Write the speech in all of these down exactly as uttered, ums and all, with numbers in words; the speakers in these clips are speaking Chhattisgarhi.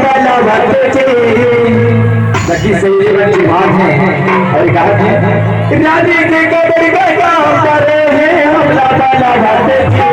बाला बाते जी। लकी सही में जुबान है और कहा है, रानी के कबर का काम कर रहे हैं हम, बाला बाते जी।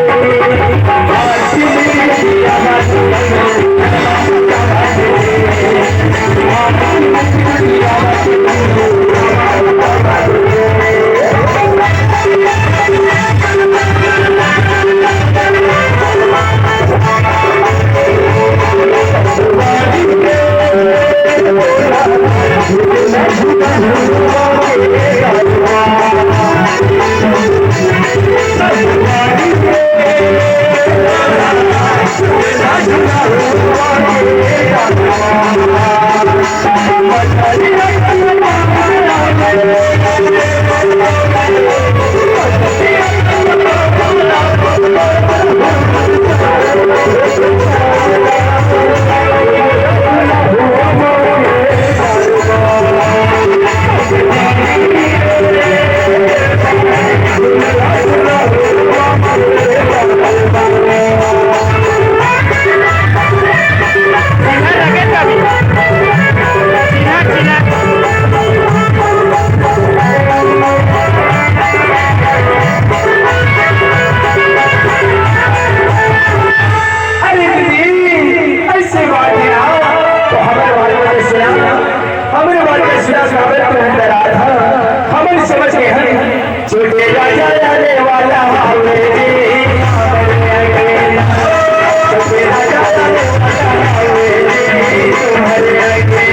अरे दीदी, ऐसे बात है ना, तो हमरे बारे में सुना, हमरे बारे में सुना, काबर तू डरा था, हम समझ गए हैं। छोटे राजा आने वाला हवे जी, छोटे राजा आने वाला हवे जी, तुम्हारे आगे।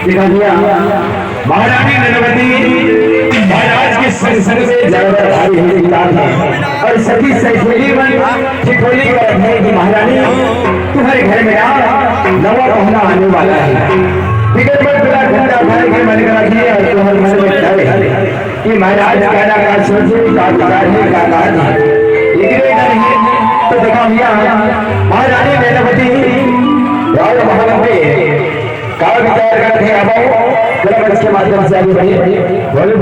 देखा भैया, महारानी वेदवती महाराज के संग संग में ज्यादा भारी हिंदुस्तान है और सखी सहेली मन ठिठोली करत है कि महारानी तुम्हारे घर में ना नवा पहुना आने वाला है। टिकट पर पूरा घंटा भर के मन करा दिए और तुम्हारे मन में डर है कि महाराज कहना का सोचे का विचार है का कहा नहीं। इतने डर है तो देखा भैया महारानी वेदवती राहुल भवन पे का विचार करते हैं। अब जरा मंच के माध्यम से आगे बढ़िए। बोलो